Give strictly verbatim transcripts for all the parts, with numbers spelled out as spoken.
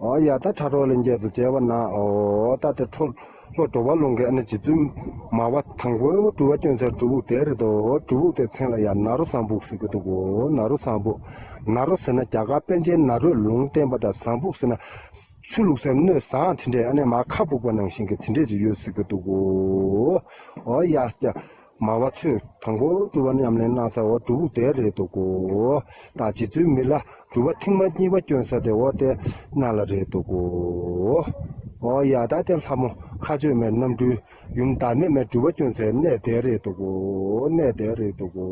ཨོ་ཡ། ད་ཕྲ་གྲོགས་ལྷན་རྒྱས་ཚོ་མཇལ་བ་ན། ཨོ་ད་དེ་ཁྲོ་ལྷོ་དྲོ་པ་ལུང་གི་ཨ་ནི་རྗེ་བཙུན་མར་པ་དང་པོའི་སྒྲུབ་པ་སྐྱོན་སའི་སྒྲུབ་ཕུག་དེ་རེད་དོ། སྒྲུབ་ཕུག་དེ་མཚན་ལ་ཡ་ནཱ་རོ་བཟང་ཕུག་ཟེར་གི་འདུག་གོ། ནཱ་རོ་བཟང་ཕུག། ནཱ་རོ་ཟེར་ན་རྒྱ་གར་པཎ་ཆེན་ནཱ་རོས་ལུང་བསྟན་པ་དང་། བཟང་ཕུག་ཟེར་ན་ཆུ་བླུགས་སའི་སྣོད་བཟང་དེ་འདྲས། ཨ་ནི་མར་ཁ་སྦུབ་པ་ནང་བཞིན་གྱི་དེ་འདྲས་ཅིག་ཡོད་ཟེར་གི་འདུག་གོ། ཨོ་ཡ་ཡ། མར་པ་ཚོས་དང་པོ་སྒྲུབ་པ་ཉམས་ལེན་གནང་ས་འོ་སྒྲུབ་ཕུག་དེ་རེད་འདུག་གོ། ད་རྗེ་བཙུན་མི་ལ་སྒྲུབ་པ་ཐེངས་མ་གཉིས་པ་སྐྱོན་ས་དེ་འོ་དེ་ནཱ་ལ་རེད་འདུག་གོ། ཨོ་ཡ། ད་དེ་ལྷ་མོ་མཁའ་སྤྱོད་མའི་རྣམ་སྤྲུལ་ཡུམ་བདག་མེད་མའི་སྒྲུབ་པ་སྐྱོན་སའི་གནས་དེ་རེད་འདུག་གོ། གནས་དེ་རེད་འདུག་གོ།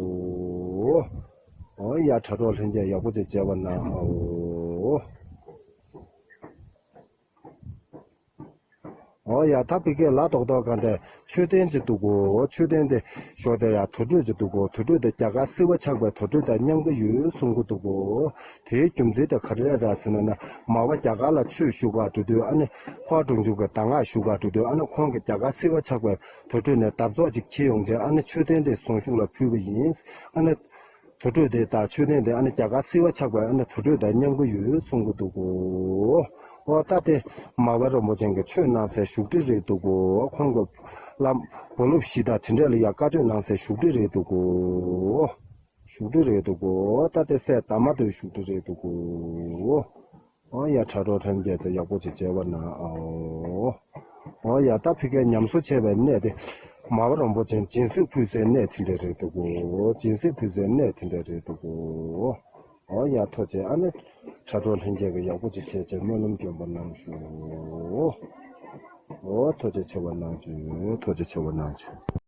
ཨོ་ཡ། ཕྲ་གྲོགས་ལྷན་རྒྱས་ཡག་པོ་ཅིག་མཇལ་བ་གནང་ཨོ། ཨོ་ཡ། ད་ཕ་གིར་ལ་རྡོག་རྡོག་གང་དེ་མཆོད་རྟེན་ཅིག་འདུག་གོ། མཆོད་རྟེན་དེ་ཞོགས་དེ་ཡ་དུར་ཁྲོད་ཅིག་འདུག་གོ། དུར་ཁྲོད་དེ་རྒྱ་གར་བསིལ་བ་ཆགས་པའི་དུར་ཁྲོད་དང་མཉམ་གི་ཡོད་གསུང་གི་འདུག་གོ། དེའི་རྒྱུ་མཚན་དེ་ག་རེ་རེད་ཟེར་ན་ན། མར་པ་རྒྱ་གར་ལ་ཆོས་ཞུ་གར་འགྲོ་དུས། ཨ་ནི་འཕགས་པ་སྒྲུབ་མཆོད་ཀྱི་གདམས་ངག་ཞུ་གར་འགྲོ་དུས། ཨ་ནི་ཁོང་གིས་རྒྱ་གར་བསིལ་བ་ཆགས་པའི་དུར་ཁྲོད་ནས་འདབ་ཚོགས་ཅིག་འཁྱེར་ཡོང་བྱས། ཨ་ནི་མཆོད་རྟེན་དེ་བཟུང་བཞུགས་ལ་ཕུལ་བ་ཡིན། ཨ་ནི་དུར་ཁྲོད་དེ་དང་མཆོད་རྟེན་དེ་ཨ་ནི་རྒྱ་གར་བསིལ་བ་ཆགས་པའི་ཨ་ནི་དུར་ཁྲོད་དང་མཉམ་གི་ཡོད་གསུང་གི་འདུག་གོ། ཨོ་ད་དེ་མར་པ་རིན་པོ་ཆེ་གིས་ཆོས་གནང་སའི་བཞུགས་ཁྲི་རེད་འདུག་གོ། ཁོང་གི་བླ་མ་བུ་སློབ་བཞི་དང་དེ་འདྲ་ལ་ཡ་བཀའ་ཆོས་གནང་སའི་བཞུགས་ཁྲི་རེད་འདུག་གོ། བཞུགས་ཁྲི་རེད་འདུག་གོ། ད་དེ་སྲས་དར་མ་དེའི་བཞུགས་ཁྲི་རེད་འདུག་གོ། ཨོ་ཡ། ཕྲ་གྲོགས་ལྷན་རྒྱས་ཚོ་ཡག་པོ་ཅིག་མཇལ་བ་གནང་ཨོ། ཨོ་ཡ། ད་ཕ་གིར་ཉམས་གསོ་བྱས་པའི་གནས་དེ་མར་པ་རིན་པོ་ཆེ་སྦྱིན་སྲེག་ཕུལ་སའི་གནས་དེ་འདྲ་རེད་འདུག་གོ། སྦྱིན་སྲེག་ཕུལ་སའི་གནས་དེ་འདྲ་རེད་འདུག་གོ། ཨོ་ཡ། ཐུགས་རྗེ་ཆེ། ཨ་ནི་ཕྲ་གྲོགས་ལྷན་རྒྱས་ཀྱིས་ཡག་པོ་ཅིག་བྱས་བྱས་སྨོན་ལམ་སྐྱོན་པ་གནང་ཞུ། ཨོ་ཐུགས་རྗེ་ཆེ་བ་གནང་ཞུ། ཐུགས་རྗེ་ཆེ་བ་གནང་ཞུ།